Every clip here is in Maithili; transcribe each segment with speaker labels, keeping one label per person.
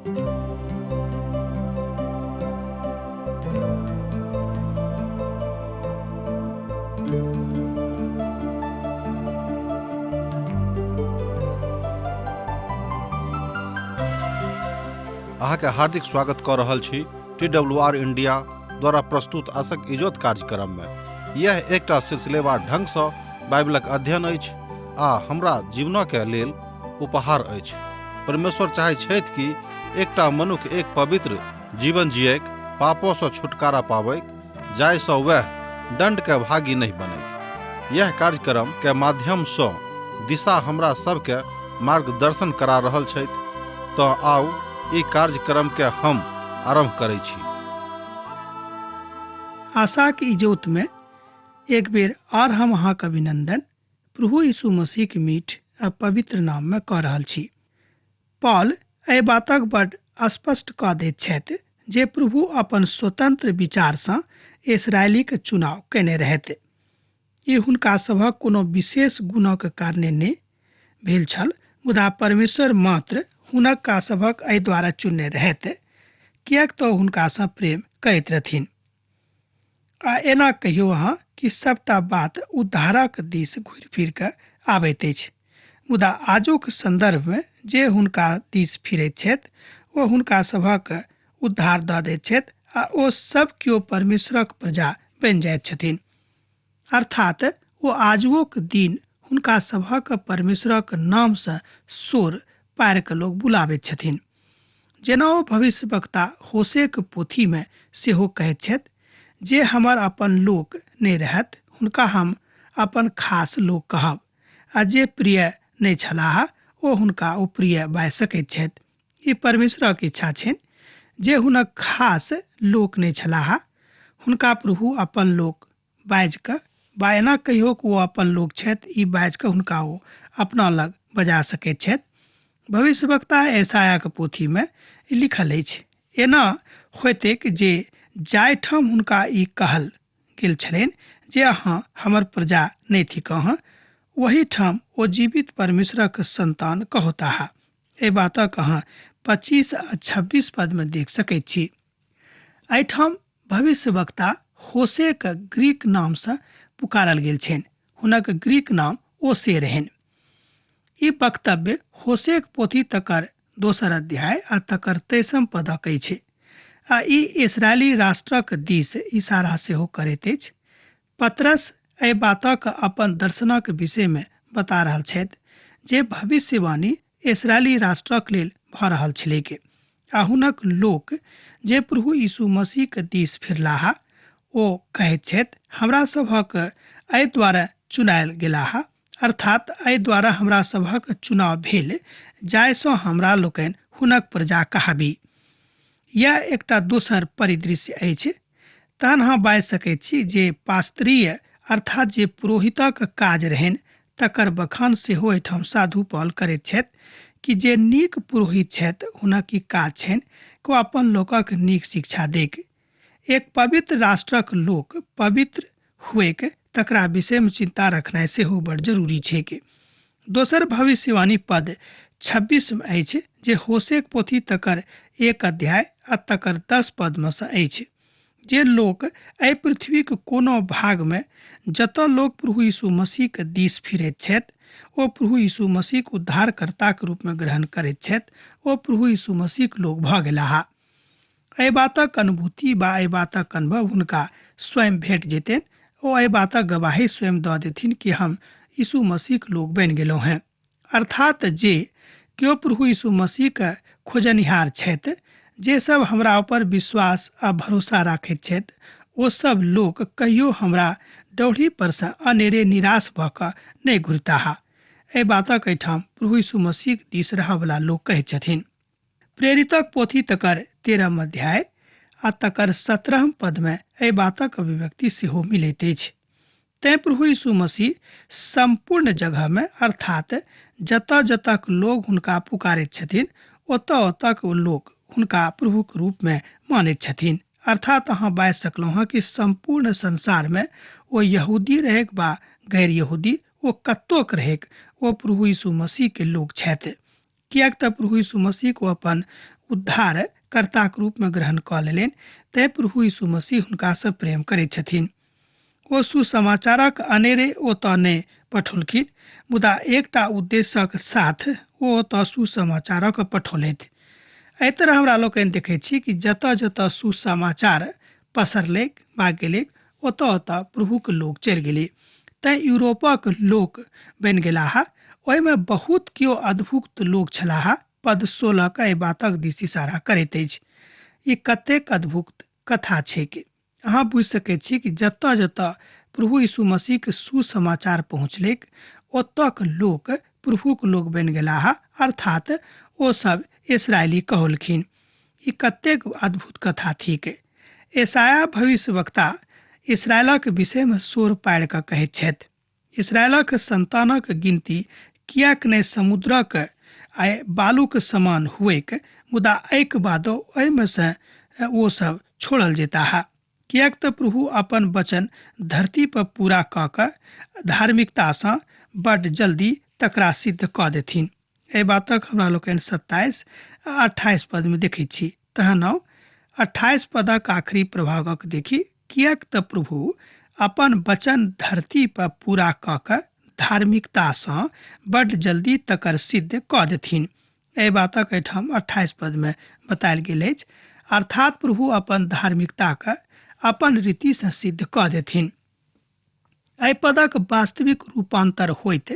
Speaker 1: अहाँके हार्दिक स्वागत कऽ रहल छी टी डब्ल्यू आर इंडिया द्वारा प्रस्तुत आशक इजोत कार्यक्रममे। यह एकटा सिलसिलेवार ढंगसँ बाइबलक अध्ययन अछि आ हमरा जीवनके लेल उपहार अछि। परमेश्वर चाहै छथि कि एकटा मनुख एक पवित्र जीवन जियैक, पापोसँ छुटकारा पाबैक, जाहिसँ वएह दण्डके भागी नहि बनैक। यह कार्यक्रम के माध्यमसँ दिशा हमरा सबके मार्गदर्शन करा रहल छथि। तँ आउ ई कार्यक्रम के हम आरम्भ करै छी।
Speaker 2: आशाक इजोतमे एक बेर आर हम अहाँक अभिनंदन प्रभु यीशु मसीहक मीठ आ पवित्र नाममे कऽ रहल छी। पॉल एहि बातक बड स्पष्ट कऽ दैत छथि जे प्रभु अपन स्वतंत्र विचारसँ इसराइलीक चुनाव कयने रहथि। ई हुनका सभक कोनो विशेष गुणक कारणे नहि भेल छल, मुदा परमेश्वर मात्र हुनका सभक एहि द्वारा चुनने रहथि, किएक तऽ हुनकासँ प्रेम करैत रहथिन। आ एना कहियौ अहाँ कि सभटा बात उद्धारक दिस घुरि फिर कऽ आबैत अछि, मुदा आजुक सन्दर्भमे जे हुनका दिस फिरैत छथि ओ हुनका सभक उद्धार दऽ दैत छथि आ ओ सभ केओ परमेश्वरक प्रजा बनि जाइत छथिन। अर्थात ओ आजुओक दिन हुनका सभक परमेश्वरक नामसँ सोर पारि कऽ लोक बुलाबैत छथिन। जेना ओ भविष्यवक्ता होशेक पोथीमे सेहो कहैत छथि जे हमर अपन लोक नहि रहत हुनका हम अपन खास लोक कहब आ जे प्रिय नहि छलाह ओ हुनका ओ प्रिय बाजि सकैत छथि। ई परमेश्वरक इच्छा छनि जे हुनक खास लोक नहि छलाह हुनका प्रभु अपन लोक बाजि कऽ वा एना कहियो कि ओ अपन लोक छथि ई बाजि कऽ हुनका ओ अपना लग बजा सकैत छथि। भविष्यवक्ता यशायाक पोथीमे लिखल अछि, एना होयतैक जे जाहिठाम हुनका ई कहल गेल छलनि जे अहाँ हमर प्रजा नहि थिकहुँ, ओहिठाम ओ जीवित परमेश्वरक सन्तान कहौताह। एहि बातक अहाँ 25 आ 26 पदमे देख सकैत छी। एहिठाम भविष्यवक्ता होशेक ग्रीक नामसँ पुकारल गेल छनि। हुनक ग्रीक नाम ओसे रहनि। ई वक्तव्य होशेक पोथी तकर दोसर अध्याय आ तकर तेइसम पदक अछि आ ई इसराइली राष्ट्रक दिस इशारा सेहो करैत अछि। पतरस एहि बातक अपन दर्शनक विषयमे बता रहल छथि जे भविष्यवाणी इसराइली राष्ट्रक लेल भऽ रहल छलैक आ हुनक लोक जे प्रभु यीशु मसीहक दिस फिरलाह ओ कहैत छथि, हमरा सभक एहि द्वारा चुनायल गेलाह, अर्थात एहि द्वारा हमरा सभक चुनाव भेल जाहिसँ हमरा लोकनि हुनक प्रजा कहाबी। यैह एकटा दोसर परिदृश्य अछि। तहन अहाँ बाजि सकैत छी जे पास्त्रीय अर्थात जे पुरोहितक काज रहनि तकर बखान सेहो एहिठाम साधु पॉल करैत छथि कि जे नीक पुरोहित छथि हुनक ई काज छनि कि ओ अपन लोकक नीक शिक्षा दैक। एक पवित्र राष्ट्रक लोक पवित्र हुएक तकरा विषयमे चिन्ता रखनाइ सेहो बड़ जरूरी छैक। दोसर भविष्यवाणी पद 26 मे अछि जे होशेक पोथी तकर एक अध्याय आ तकर 10 पदमे सँ अछि। जे लोक एहि पृथ्वीक कोनो भागमे जतऽ लोक प्रभु यीशु मसीहक दिस फिरैत छथि ओ प्रभु यीशु मसीहक उद्धारकर्ताक रूपमे ग्रहण करैत छथि ओ प्रभु यीशु मसीहक लोक भऽ गेलाह। एहि बातक अनुभूति वा एहि बातक अनुभव हुनका स्वयं भेट जेतनि ओ एहि बातक गवाही स्वयं दऽ देथिन कि हम यीशु मसीहक लोक बनि गेलहुँ हेँ। अर्थात जे केओ प्रभु यीशु मसीहके खोजनिहार छथि, जे सब हमरा ऊपर विश्वास आ भरोसा राखैत छथि, ओ सब लोक कहियो हमरा डौढ़ी पर सँ अनेरे निराश भऽ कऽ नहि घुरताह। एहि बातक एहिठाम प्रभु यीशु मसीहक दिस रहऽवला लोक कहैत छथिन। प्रेरितक पोथी तकर 13 अध्याय आ तकर 17 पदमे एहि बातक अभिव्यक्ति सेहो मिलैत अछि। तैं प्रभु यीशु मसीह सम्पूर्ण जगहमे अर्थात जतऽ जतऽक लोग हुनका पुकारैत छथिन ओतऽ ओतऽक ओ लोक हुनका प्रभुक रूपमे मानैत छथिन। अर्थात अहाँ बाजि सकलहुँ हँ कि सम्पूर्ण संसारमे ओ यहूदी रहैक वा गैर यहूदी, ओ कतोक रहैक, ओ प्रभु यीशु मसीहके लोक छथि। किएक तऽ प्रभु यीशु मसीह ओ अपन उद्धार कर्ताक रूपमे ग्रहण कऽ लेलनि, तैँ प्रभु यीशु मसीह हुनकासँ प्रेम करैत छथिन। ओ सुसमाचारक अनेरे ओतऽ नहि पठौलखिन, मुदा एकटा उद्देश्यक साथ ओ ओतऽ सुसमाचारक पठौलथि। एहि तरह हमरा लोकनि देखै छी कि जतऽ जतऽ सुसमाचार पसरलैक वा गेलैक, ओतऽ ओतऽ प्रभुक लोक चलि गेलै। तैँ यूरोपक लोक बनि गेलाह। ओहिमे बहुत केओ अद्भुत लोक छलाह। पद 16 के एहि बातक दिस इशारा करैत अछि। ई कतेक अद्भुत कथा छैक! अहाँ बुझि सकैत छी कि जतऽ जतऽ प्रभु यीशु मसीहके सुसमाचार पहुँचलैक, ओतऽक लोक प्रभुक लोक बनि गेलाह, अर्थात ओ सब इसराइली कहलखिन। ई कतेक अद्भुत कथा थिक! एसाया भविष्यवक्ता इसराइलक विषयमे शोर पाड़ि कऽ कहैत छथि, इसराइलक संतानक गिनती किएक नहि समुद्रक आ बालूक समान हुएक, मुदा एहिक बादो ओहिमे सँ ओ सब छोड़ल जेताह। किएक तऽ प्रभु अपन वचन धरती पर पूरा कऽ कऽ धार्मिकतासँ बड्ड जल्दी तकरा सिद्ध कऽ देथिन। एहि बातक हमरा लोकनि 27 आ 28 पदमे देखैत छी। तहन आउ 28 पदक आखिरी प्रभागक देखी, किएक तऽ प्रभु अपन वचन धरती पर पूरा कऽ कऽ धार्मिकतासँ बड्ड जल्दी तकर सिद्ध कऽ देथिन। एहि बातक एहिठाम 28 पदमे बतायल गेल अछि, अर्थात प्रभु अपन धार्मिकताके अपन रीतिसँ सिद्ध कऽ देथिन। एहि पदक वास्तविक रूपांतर होइत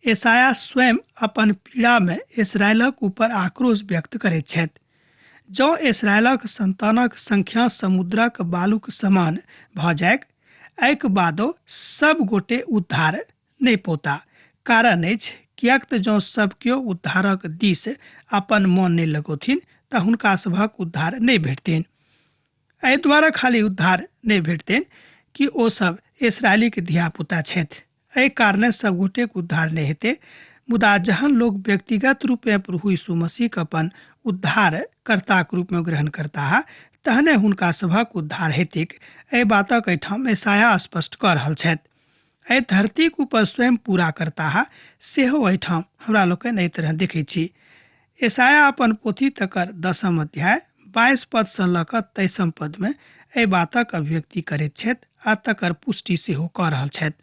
Speaker 2: एसाया स्वयं अपन पीड़ामे इसराइलक ऊपर आक्रोश व्यक्त करैत छथि। जँ इसराइलक संतानक संख्या समुद्रक बालूक समान भऽ जाइक, एहिक बादो सब गोटे उद्धार नहि पौता। कारण अछि किएक तऽ जँ सब केओ उद्धारक दिस अपन मन नहि लगौथिन तऽ हुनका सभक उद्धार नहि भेटतनि। एहि द्वारा खाली उद्धार नहि भेटतनि कि ओ सब इसराइलीके धियापुता छथि, एहि कारणे सब गोटेके उद्धार नहि हेतै। मुदा जहन लोक व्यक्तिगत रूपे प्रभु यीशु मसीहके अपन उद्धारकर्ताक रूपमे ग्रहण करताह, तहने हुनका सभक उद्धार हेतैक। एहि बातक एहिठाम एसाया स्पष्ट कऽ रहल छथि। एहि धरतीक ऊपर स्वयं पूरा करताह सेहो एहिठाम हमरा लोकनि एहि तरह देखै छी। एसाया अपन पोथी तकर 10 अध्याय 22 पदसँ लऽ कऽ 23 पदमे एहि बातक अभिव्यक्ति करैत छथि आ तकर पुष्टि सेहो कऽ रहल छथि।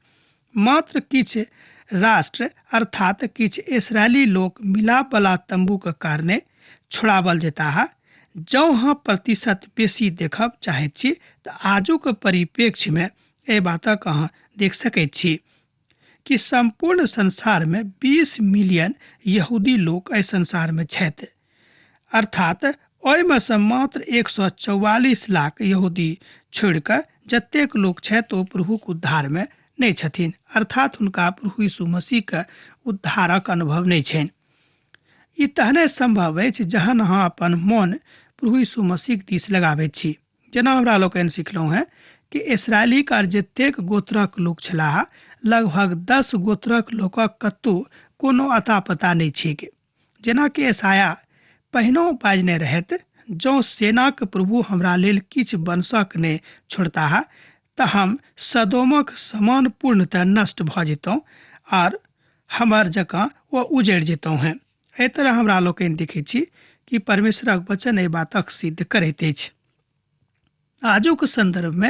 Speaker 2: मात्र किछु राष्ट्र अर्थात किछु इसराइली लोक मिलापवला तम्बूक कारणे छोड़ावल जेताह। जँ अहाँ प्रतिशत बेसी देखब चाहैत छी तऽ आजुक परिप्रेक्ष्यमे एहि बातक अहाँ देख सकैत छी कि सम्पूर्ण संसारमे 20 मिलियन यहूदी लोक एहि संसारमे छथि, अर्थात ओहिमे सँ मात्र 144 लाख यहूदी छोड़ि कऽ जतेक लोक छथि ओ प्रभुक उद्धारमे नहि छथिन, अर्थात हुनका प्रभु यीशु मसीहके उद्धारक अनुभव नहि छनि। ई तहने सम्भव अछि जहन अहाँ अपन मन प्रभु यीशु मसीहक दिस लगाबैत छी। जेना हमरा लोकनि सिखलहुँ हेँ कि इसराइलीक आर जतेक गोत्रक लोक छलाह, लगभग 10 गोत्रक लोकक कतहु कोनो अता पता नहि छैक। जेनाकि एसाया पहिनो बाजने रहथि, जँ सेनाक प्रभु हमरा लेल किछु वंशक नहि छोड़ताह तऽ हम सदोमक समान पूर्णतः नष्ट भऽ जैतहुँ आर हमर जकाँ ओ उजड़ि जैतहुँ हेँ। एहि तरह हमरा लोकनि देखैत छी कि परमेश्वरक वचन एहि बातक सिद्ध करैत अछि। आजुक सन्दर्भमे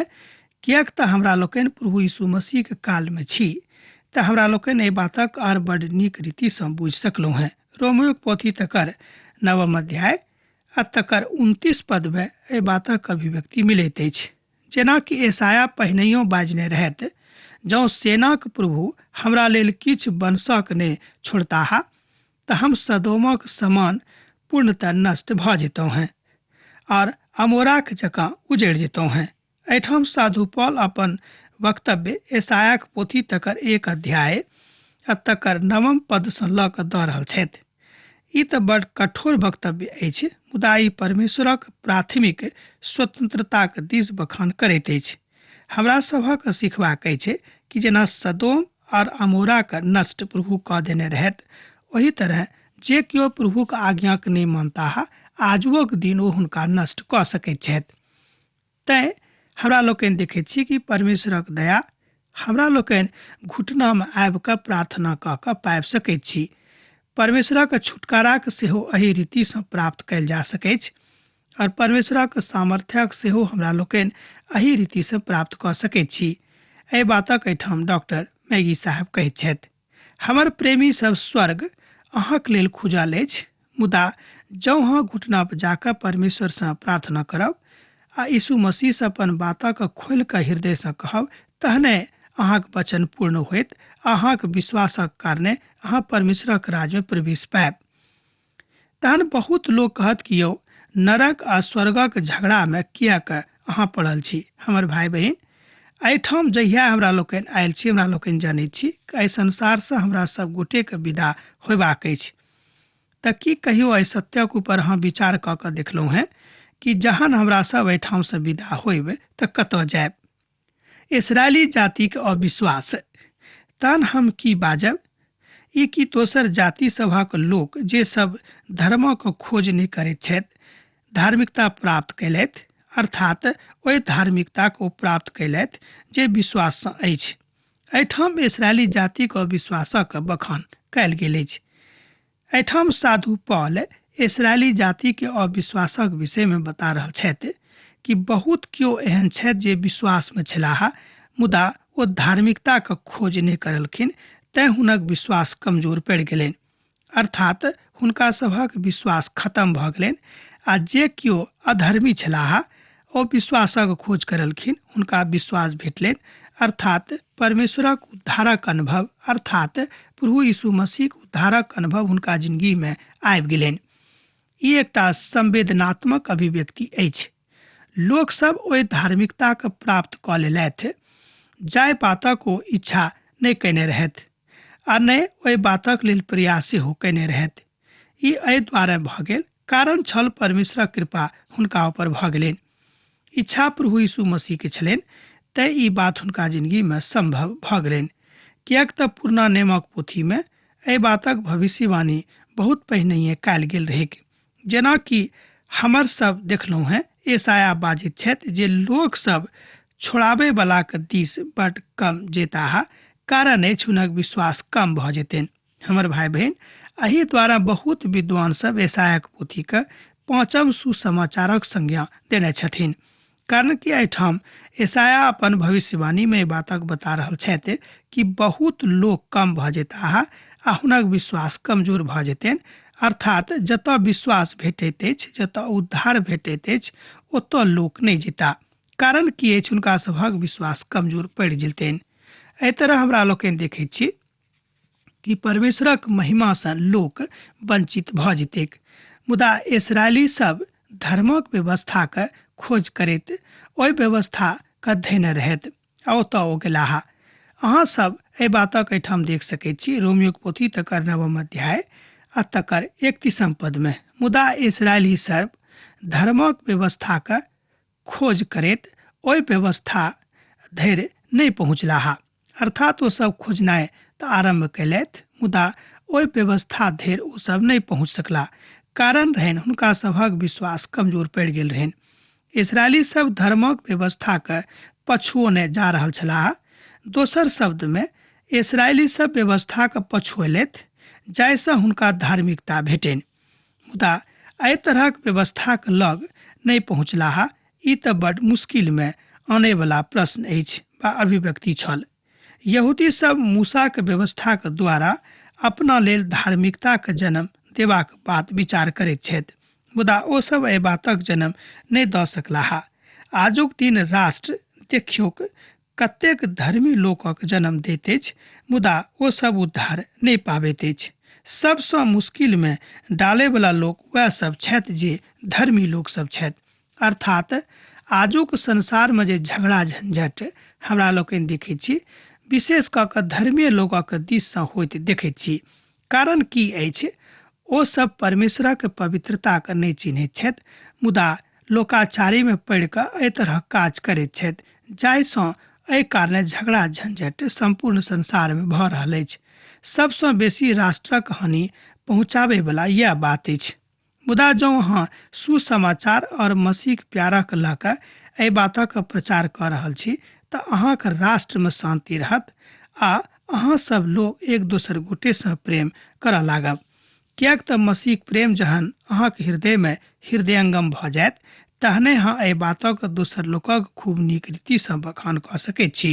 Speaker 2: किएक तऽ हमरा लोकनि प्रभु यीशु मसीहके कालमे छी, तऽ हमरा लोकनि एहि बातक आर बड्ड नीक रीतिसँ बुझि सकलहुँ हेँ। रोमियोक पोथी तकर 9 अध्याय आ तकर 29 पदमे एहि बातक अभिव्यक्ति मिलैत अछि। जेनाकि एसाया पहिनहियो बाजने रहथि, जँ सेनाक प्रभु हमरा लेल किछु वंशक नहि छोड़ताह तऽ हम सदोमक समान पूर्णतः नष्ट भऽ जैतहुँ हेँ आर अमोराक जकाँ उजड़ि जैतहुँ हेँ। एहिठाम साधु पॉल अपन वक्तव्य एसायाक पोथी तकर 1 अध्याय आ तकर 9 पदसँ लऽ कऽ दऽ रहल छथि। ई तऽ बड़ कठोर वक्तव्य अछि, मुदा ई परमेश्वरक प्राथमिक स्वतंत्रताक दिस बखान करैत अछि। हमरा सभक सिखबाक अछि कि जेना सदोम और अमोराक नष्ट प्रभु कऽ देने रहथि, ओहि तरह जे केओ प्रभुक आज्ञाक नहि मानताह, आजुओक दिन ओ हुनका नष्ट कऽ सकैत छथि। तैँ हमरा लोकनि देखैत छी कि परमेश्वरक दया हमरा लोकनि घुटनामे आबि कऽ प्रार्थना कऽ कऽ पाबि सकैत छी। परमेश्वरक छुटकाराक सेहो एहि रीतिसँ प्राप्त कयल जा सकैछ और परमेश्वरक सामर्थ्यक सेहो हमरा लोकनि एहि रीतिसँ प्राप्त कऽ सकैत छी। एहि बातक एहिठाम डॉक्टर मैगी साहब कहैत छथि। हमर प्रेमी सब, स्वर्ग अहाँक लेल खुजल अछि, मुदा जँ अहाँ घुटना पर जाकऽ परमेश्वरसँ प्रार्थना करब आ यीशु मसीहसँ अपन बातक खोलि कऽ हृदयसँ कहब, तहने अहाँक वचन पूर्ण होयत। अहाँक विश्वासक कारणे अहाँ परमेश्वरक राज्यमे प्रवेश पायब। तहन बहुत लोक कहत कि यौ, नरक आ स्वर्गक झगड़ामे किएक अहाँ पड़ल छी? हमर भाय बहिन, एहिठाम जहिया हमरा लोकनि आयल छी, हमरा लोकनि जनैत छी कि एहि संसारसँ हमरा सब गोटेके विदा होयबाक अछि। तऽ की कहियो एहि सत्यक ऊपर अहाँ विचार कऽ कऽ देखलहुँ हेँ कि जहन हमरा सब एहिठामसँ विदा होयब तऽ कतऽ जायब? इसराइली जातिक अविश्वास। तहन हम की बाजब? ई कि दोसर जाति सभक लोक जे सब धर्मक खोज नहि करैत छथि धार्मिकता प्राप्त कयलथि, अर्थात ओहि धार्मिकताक ओ प्राप्त कयलथि जे विश्वाससँ अछि। एहिठाम इसराइली जातिक अविश्वासक बखान कयल गेल अछि। एहिठाम साधु पॉल इसराइली जातिके अविश्वासक विषयमे बता रहल छथि कि बहुत केओ एहन छथि जे विश्वासमे छलाह, मुदा ओ धार्मिकताक खोज नहि करलखिन, तैँ हुनक विश्वास कमजोर पड़ि गेलनि, अर्थात हुनका सभक विश्वास खत्म भऽ गेलनि। आ जे केओ अधर्मी छलाह ओ विश्वासक खोज करलखिन, हुनका विश्वास भेटलनि, अर्थात परमेश्वरक उद्धारक अनुभव, अर्थात प्रभु यीशु मसीहक उद्धारक अनुभव हुनका जिंदगीमे आबि गेलनि। ई एकटा संवेदनात्मक अभिव्यक्ति अछि। लोकसभ ओहि धार्मिकताके प्राप्त कऽ लेलथि जाहि बातक ओ इच्छा नहि कयने रहथि आ नहि ओहि बातक लेल प्रयास सेहो कयने रहथि। ई एहि दुआरे भऽ गेल कारण छल परमेश्वरक कृपा हुनका ऊपर भऽ गेलनि। इच्छा प्रभु यीशु मसीहके छलनि, तैँ ई बात हुनका जिंदगीमे सम्भव भऽ गेलनि। किएक तऽ पुरना नेमक पोथीमे एहि बातक भविष्यवाणी बहुत पहिनहिए कयल गेल रहैक। जेनाकि हमर सब देखलहुँ हेँ, एसाया बाजैत छथि जे लोकसभ छोड़ाबयवलाक दिस बड्ड कम जेताह, कारण अछि हुनक विश्वास कम भऽ जेतनि। हमर भाय बहिन, एहि द्वारा बहुत विद्वान सब एसायाक पोथीके पाँचम सुसमाचारक संज्ञा देने छथिन, कारण कि एहिठाम एसाया अपन भविष्यवाणीमे ई बातक बता रहल छथि कि बहुत लोक कम भऽ जेताह आ हुनक विश्वास कमजोर भऽ जेतनि। अर्थात जतऽ विश्वास भेटैत अछि, जतऽ उद्धार भेटैत अछि, ओतऽ लोक नहि जेता, कारण की अछि हुनका सभक विश्वास कमजोर पड़ि जेतनि। एहि तरह हमरा लोकनि देखैत छी कि परमेश्वरक महिमासँ लोक वंचित भऽ जेतैक। मुदा इसराइली सब धर्मक व्यवस्थाके खोज करैत ओहि व्यवस्थाके धयने रहैत आ ओतऽ ओ गेलाह। अहाँ सब एहि बातक एहिठाम देख सकैत छी रोमियोक पोथी तकर नवम अध्याय आ तकर 31 पदमे। मुदा इसराइली सब धर्मक व्यवस्थाके खोज करैत ओहि व्यवस्था धरि नहि पहुँचलाह, अर्थात ओ सब खोजनाइ तऽ आरम्भ कयलथि, मुदा ओहि व्यवस्था धरि ओ सब नहि पहुँच सकला, कारण रहनि हुनका सभक विश्वास कमजोर पड़ि गेल रहनि। इसराइली सब धर्मक व्यवस्थाके पछुओने जा रहल छलाह। दोसर शब्दमे इसराइली सब व्यवस्थाके पछुएलथि जाहिसँ हुनका धार्मिकता भेटनि, मुदा एहि तरहक व्यवस्थाक लग नहि पहुँचलाह। ई तऽ बड मुश्किलमे आनयवला प्रश्न अछि वा अभिव्यक्ति छल। यहूदी सब मूसाक व्यवस्थाक द्वारा अपना लेल धार्मिकताक जन्म देबाक बात विचार करैत छथि, मुदा ओ सब एहि बातक जन्म नहि दऽ सकलाह। आजुक दिन राष्ट्र देखियौक कतेक धर्मी लोकक जन्म दैत अछि, मुदा ओ सब उद्धार नहि पाबैत अछि। सबसँ मुश्किलमे डालयवला लोक वएह सब छथि जे धर्मी लोक सब छथि। अर्थात आजुक संसारमे जे झगड़ा झंझट हमरा लोकनि देखैत छी, विशेष कऽ कऽ धर्मीय लोकक दिससँ होइत देखैत छी। कारण की अछि? ओ सब परमेश्वरक पवित्रताके नहि चिन्हैत छथि, मुदा लोकाचारीमे पड़ि कऽ एहि तरहक काज करैत छथि, जाहिसँ एहि कारणे झगड़ा झंझट सम्पूर्ण संसारमे भऽ रहल अछि। सबसँ बेसी राष्ट्रक हानि पहुँचाबयवला इएह बात अछि। मुदा जँ अहाँ सुसमाचार और मसीहक प्यारक लऽ कऽ एहि बातक प्रचार कऽ रहल छी तऽ अहाँक राष्ट्रमे शान्ति रहत आ अहाँ सब लोक एक दोसर गोटेसँ प्रेम करऽ लागब। किएक तऽ मसीहक प्रेम जहन अहाँक हृदयमे हृदयंगम भऽ जायत तहने अहाँ एहि बातक दोसर लोकक खूब नीक रीतिसँ बखान कऽ सकैत छी।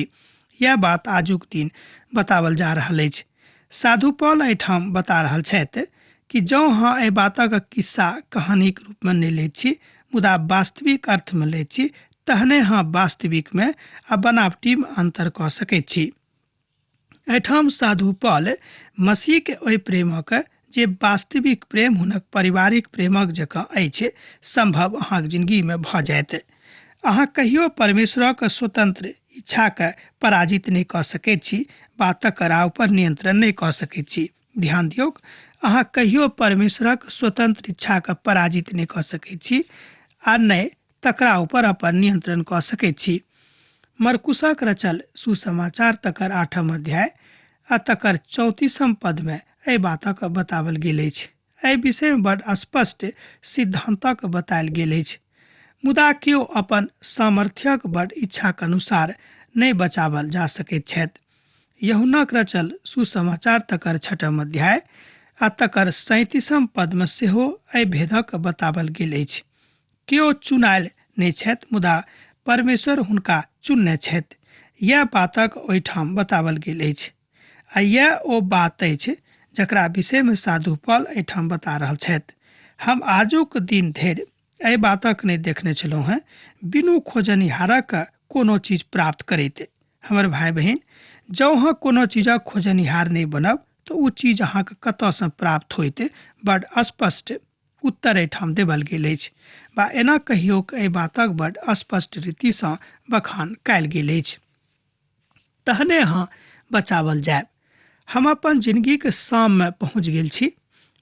Speaker 2: इएह बात आजुक दिन बताओल जा रहल अछि। साधु पॉल एहिठाम बता रहल छथि कि जँ अहाँ एहि बातक किस्सा कहानीक रूपमे नहि लैत छी मुदा वास्तविक अर्थमे लैत छी तहने अहाँ वास्तविकमे आ बनावटीमे अन्तर कऽ सकैत छी। एहिठाम साधु पॉल मसीहके ओहि प्रेमक जे वास्तविक प्रेम हुनक पारिवारिक प्रेमक जकाँ अछि सम्भव अहाँक जिंदगीमे भऽ जायत। अहाँ कहियो परमेश्वरक स्वतंत्र इच्छाके पराजित नहि कऽ सकैत छी वा तकरा ऊपर नियंत्रण नहि कऽ सकैत छी। ध्यान दियौक, अहाँ कहियो परमेश्वरक स्वतंत्र इच्छाके पराजित नहि कऽ सकैत छी आ नहि तकरा ऊपर अपन नियंत्रण कऽ सकैत छी। मरकुसक रचल सुसमाचार तकर 8म अध्याय आ तकर 34म पदमे एहि बातक बताओल गेल अछि। एहि विषयमे बड स्पष्ट सिद्धान्तक बतायल गेल अछि। मुदा केओ अपन सामर्थ्यक बड इच्छाक अनुसार नहि बचावल जा सकैत छथि। यूहन्नाक रचल सुसमाचार तकर 6म अध्याय आ तकर 37म पदमे सेहो एहि भेदक बताओल गेल अछि। केओ चुनायल नहि छथि मुदा परमेश्वर हुनका चुनने छथि। यैह बातक ओहिठाम बताओल गेल अछि आ यैह ओ बात अछि जकरा विषयमे साधु पॉल एहिठाम बता रहल छथि। हम आजुक दिन धरि एहि बातक नहि देखने छलहुँ हेँ, बिनु खोजनिहारक कोनो चीज प्राप्त करैत। हमर भाय बहिन, जँ अहाँ कोनो चीजक खोजनिहार नहि बनब तऽ ओ चीज अहाँके कतऽसँ प्राप्त होइत? बड स्पष्ट उत्तर एहिठाम देबल गेल अछि वा एना कहियोक एहि बातक बड स्पष्ट रीतिसँ बखान कयल गेल अछि। तहने अहाँ बचावल जायब। हम अपन जिनगीक शाममे पहुँच गेल छी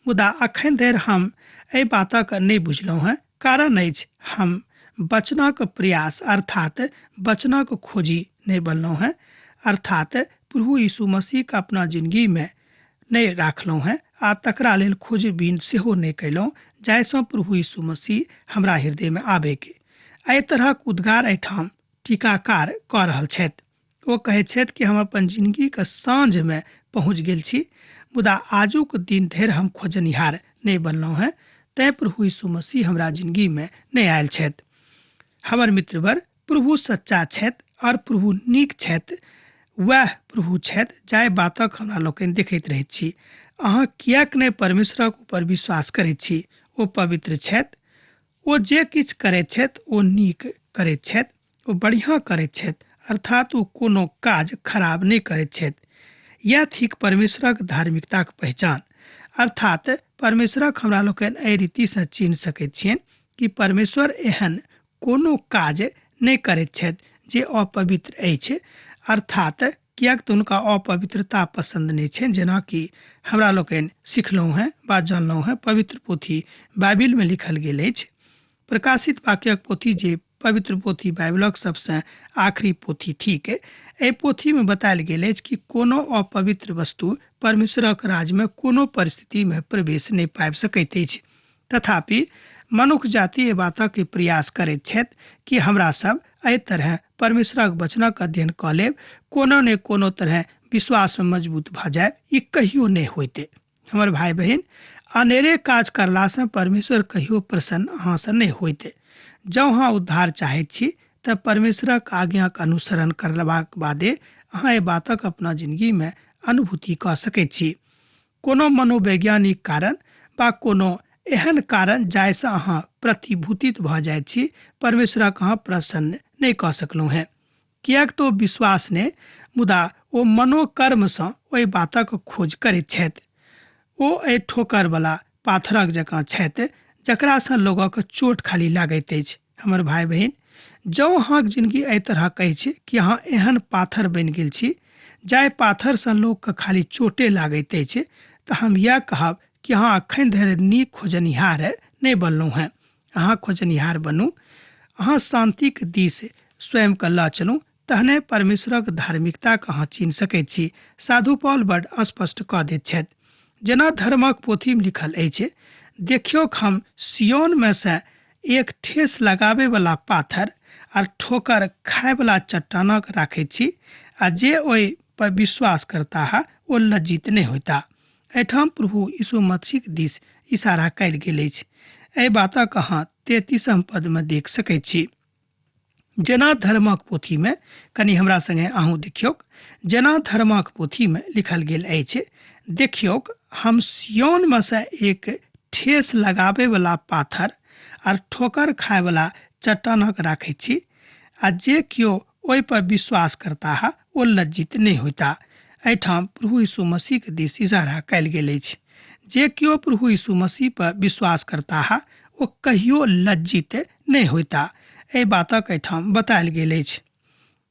Speaker 2: मुदा अखन धरि हम एहि बातक नहि बुझलहुँ हेँ। कारण अछि हम वचनक प्रयास अर्थात वचनक खोजी नहि बनलहुँ हेँ, अर्थात प्रभु यीशु मसीहके अपना जिनगीमे नहि राखलहुँ हेँ आ तकरा लेल खोजबीन सेहो नहि कयलहुँ जाहिसँ प्रभु यीशु मसीह हमरा हृदयमे आबैके। एहि तरहक उद्गार एहिठाम टीकाकार कऽ रहल छथि। ओ कहैत छथि कि हम अपन जिनगीके साँझमे पहुँच गेल छी मुदा आजुक दिन धरि हम खोजनिहार नहि बनलहुँ हेँ, तैँ प्रभु यीशु मसीह हमरा जिनगीमे नहि आयल छथि। हमर मित्रवर, प्रभु सच्चा छथि और प्रभु नीक छथि। वएह प्रभु छथि जाहि बातक हमरा लोकनि देखैत रहैत छी। अहाँ किएक नहि परमेश्वरक ऊपर विश्वास करैत छी? ओ पवित्र छथि। ओ जे किछु करैत छथि ओ नीक करैत छथि, ओ बढ़िआँ करैत छथि, अर्थात ओ कोनो काज खराब नहि करैत छथि। यैह थिक परमेश्वरक धार्मिकताक पहिचान। अर्थात परमेश्वरक हमरा लोकनि एहि रीतिसँ चिन्ह सकैत छियनि कि परमेश्वर एहन कोनो काज नहि करैत छथि जे अपवित्र अछि, अर्थात किएक तऽ हुनका अपवित्रता पसन्द नहि छनि, जेनाकि हमरा लोकनि सिखलहुँ हेँ वा जानलहुँ हेँ पवित्र पोथी बाइबिलमे लिखल गेल अछि। प्रकाशित वाक्यक पोथी जे पवित्र पोथी बाइबिलक सबसँ आखिरी पोथी थिक, एहि पोथीमे बतायल गेल अछि कि कोनो अपवित्र वस्तु परमेश्वरक राज्यमे कोनो परिस्थितिमे प्रवेश नहि पाबि सकैत अछि। तथापि मनुख जाति एहि बातक प्रयास करैत छथि कि हमरा सब एहि तरह परमेश्वरक वचनक अध्ययन कऽ लेब, कोनो ने कोनो तरह विश्वासमे मजबूत भऽ जायब। ई कहियो नहि होइते। हमर भाय बहिन, अनेरे काज करलासँ परमेश्वर कहियो प्रसन्न अहाँसँ नहि होइते। जँ अहाँ उद्धार चाहैत छी तऽ परमेश्वरक आज्ञाक अनुसरण करबाक बादे अहाँ एहि बातक अपना जिनगीमे अनुभूति कऽ सकैत छी। कोनो मनोवैज्ञानिक कारण वा कोनो एहन कारण जाहिसँ अहाँ प्रतिभूतित भऽ जाइत छी, परमेश्वरक अहाँ प्रसन्न नहि कऽ सकलहुँ हेँ। किएक तऽ ओ विश्वास नहि मुदा ओ मनोकर्मसँ ओहि बातक खोज करैत छथि। ओ एहि ठोकरवला पाथरक जकाँ छथि जकरासँ लोकक चोट खाली लागैत अछि। हमर भाय बहिन, जँ अहाँक जिनगी एहि तरहक अछि कि अहाँ एहन पाथर बनि गेल छी जाहि पाथरसँ लोकके खाली चोटे लागैत अछि, तऽ हम इएह कहब कि अहाँ अखन धरि नीक खोजनिहार नहि बनलहुँ हेँ। अहाँ खोजनिहार बनू, अहाँ शान्तिक दिस स्वयंके लऽ चलू, तहने परमेश्वरक धार्मिकताके अहाँ चिन्ह सकैत छी। साधु पॉल बड स्पष्ट कऽ दैत छथि, जेना धर्मक पोथीमे लिखल अछि, देखियौक हम सिय्योनमे सँ एक ठेस लगाबैवला पाथर आर ठोकर खायवला चट्टानक राखैत छी, आ जे ओहि पर विश्वास करताह ओ लज्जित नहि होयता। एहिठाम प्रभु यीशु मसीहक दिस इशारा कयल गेल अछि। एहि बातक अहाँ 33म पदमे देख सकैत छी। जेना धर्मक पोथीमे, कनि हमरा सङ्गे अहूँ देखियौक, जेना धर्मक पोथीमे लिखल गेल अछि, देखियौक हम सिय्योनमे सँ एक ठेस लगाबैवला पाथर आर ठोकर खायवला चट्टानक राखैत छी, आ जे केओ ओहिपर विश्वास करताह ओ लज्जित नहि होयताह। एहिठाम प्रभु यीशु मसीहक दिस इशारा कयल गेल अछि। जे केओ प्रभु यीशु मसीह पर विश्वास करताह ओ कहियो लज्जित नहि होयताह। एहि बातक एहिठाम बतायल गेल अछि।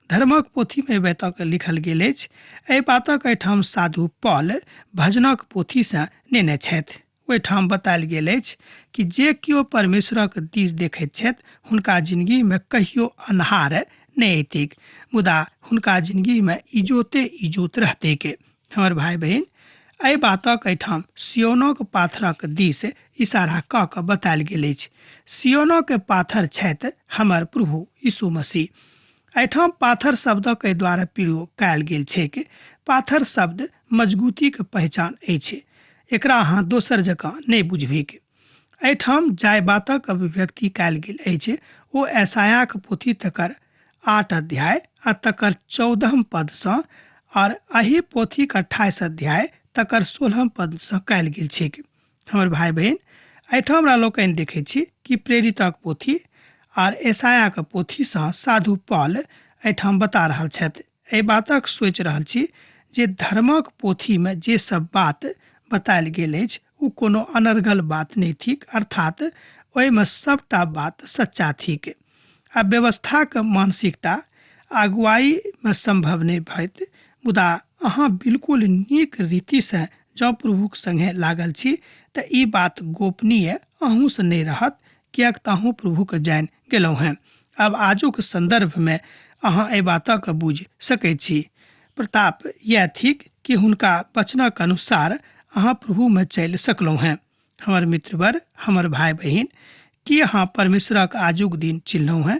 Speaker 2: धर्मक पोथीमे एहि बातक लिखल गेल अछि। एहि बातक एहिठाम साधु पॉल भजनक पोथीसँ नेने छथि। ओहिठाम बतायल गेल अछि कि जे केओ परमेश्वरक दिस देखैत छथि हुनका जिंदगीमे कहियो अन्हार नहि अयतैक, मुदा हुनका जिंदगीमे इजोते इजोत रहतैक। हमर भाय बहिन, एहि बातक एहिठाम सियोनक पाथरक दिस इशारा कऽ कऽ बतायल गेल अछि। सियोनक पाथर छथि हमर प्रभु यीशु मसीह। एहिठाम पाथर शब्दक एहि द्वारा प्रयोग कयल गेल छैक। पाथर शब्द मजगूतीक पहचान अछि। एकरा अहाँ दोसर जकाँ नहि बुझबैक। एहिठाम जाहि बातक अभिव्यक्ति कयल गेल अछि ओ ऐसायाक पोथी तकर 8 अध्याय आ तकर 14 पदसँ और एहि पोथीक 28 अध्याय तकर 16 पदसँ कयल गेल छैक। हमर भाय बहिन, एहिठाम हमरा लोकनि देखै छी कि प्रेरितक पोथी आर ऐसायाक पोथीसँ साधु पॉल एहिठाम बता रहल छथि। एहि बातक सोचि रहल छी जे धर्मक पोथीमे जे सब बात बतायल गेल अछि ओ कोनो अनर्गल बात नहि थिक, अर्थात ओहिमे सबटा बात सच्चा थिक। आ व्यवस्थाक मानसिकता अगुवाईमे सम्भव नहि भैत, मुदा अहाँ बिल्कुल नीक रीतिसँ जँ प्रभुक सङ्गे लागल छी तऽ ई बात गोपनीय अहूँसँ नहि रहत, किएक तऽ अहूँ प्रभुके जानि गेलहुँ हेँ। आब आजुक सन्दर्भमे अहाँ एहि बातक बुझि सकैत छी। प्रताप इएह थिक कि हुनका वचनक अनुसार अहाँ प्रभुमे चलि सकलहुँ हेँ। हमर मित्रवर, हमर भाय बहिन, की अहाँ परमेश्वरक आजुक दिन चिन्हलहुँ हेँ?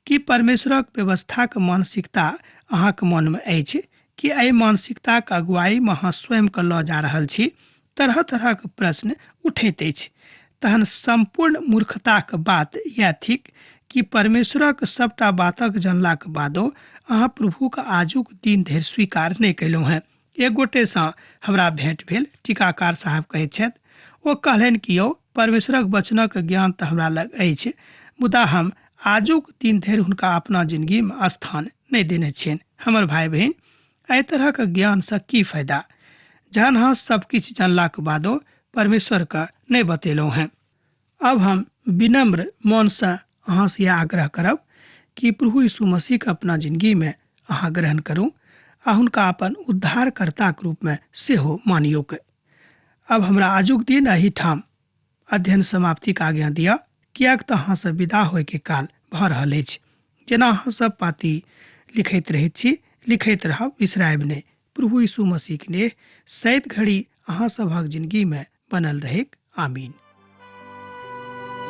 Speaker 2: की परमेश्वरक व्यवस्थाक मानसिकता अहाँक मनमे अछि? की एहि मानसिकताक अगुवाईमे अहाँ स्वयंके लऽ जा रहल छी? तरह तरहक प्रश्न उठैत अछि। तहन सम्पूर्ण मूर्खताक बात इएह थिक कि परमेश्वरक सबटा बातक जनलाक बादो अहाँ प्रभुक आजुक दिन धरि स्वीकार नहि कयलहुँ हेँ। एक गोटेसँ हमरा भेंट भेल, टीकाकार साहब कहैत छथि। ओ कहलनि कि यौ, परमेश्वरक वचनक ज्ञान तऽ हमरा लग अछि, मुदा हम आजुक दिन धरि हुनका अपना जिंदगीमे स्थान नहि देने छियनि। हमर भाय बहिन, एहि तरहक ज्ञानसँ की फायदा जहन अहाँ सब किछु जानलाक बादो परमेश्वरके नहि बतेलहुँ हेँ। अब हम विनम्र मनसँ अहाँसँ यह आग्रह करब कि प्रभु यीशु मसीहके अपना जिंदगीमे अहाँ ग्रहण करू आ हुनका अपन उद्धारकर्ताक रूपमे सेहो मानियौक। अब हमरा आजुक दिन एहिठाम अध्ययन समाप्तिक आज्ञा दिअ, किएक तऽ अहाँसँ विदा होइके काल भऽ रहल अछि। जेना अहाँ सब पाती लिखैत रहैत छी, लिखैत रहब, बिसरायब नहि। प्रभु यीशु मसीहक नेह सैत घड़ी अहाँ सभक जिंदगीमे बनल रहैक। आमीन।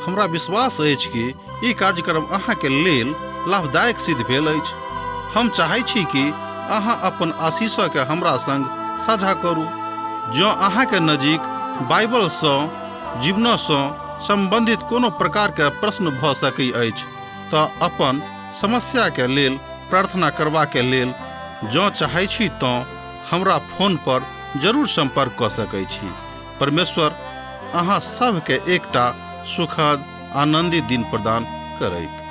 Speaker 1: हमरा विश्वास अछि कि ई कार्यक्रम अहाँके लेल लाभदायक सिद्ध भेल अछि। हम चाहै छी कि अहाँ अपन आशीषके हमरा संग साझा करू। जँ अहाँके नजीक बाइबलसँ जीवनसँ सम्बन्धित कोनो प्रकारके प्रश्न भऽ सकै अछि तऽ अपन समस्याके लेल प्रार्थना करबाके लेल जँ चाहै छी तँ हमरा फोन पर जरूर सम्पर्क कऽ सकै छी। परमेश्वर अहाँ सभके एकटा सुखद आनन्दित दिन प्रदान करैक।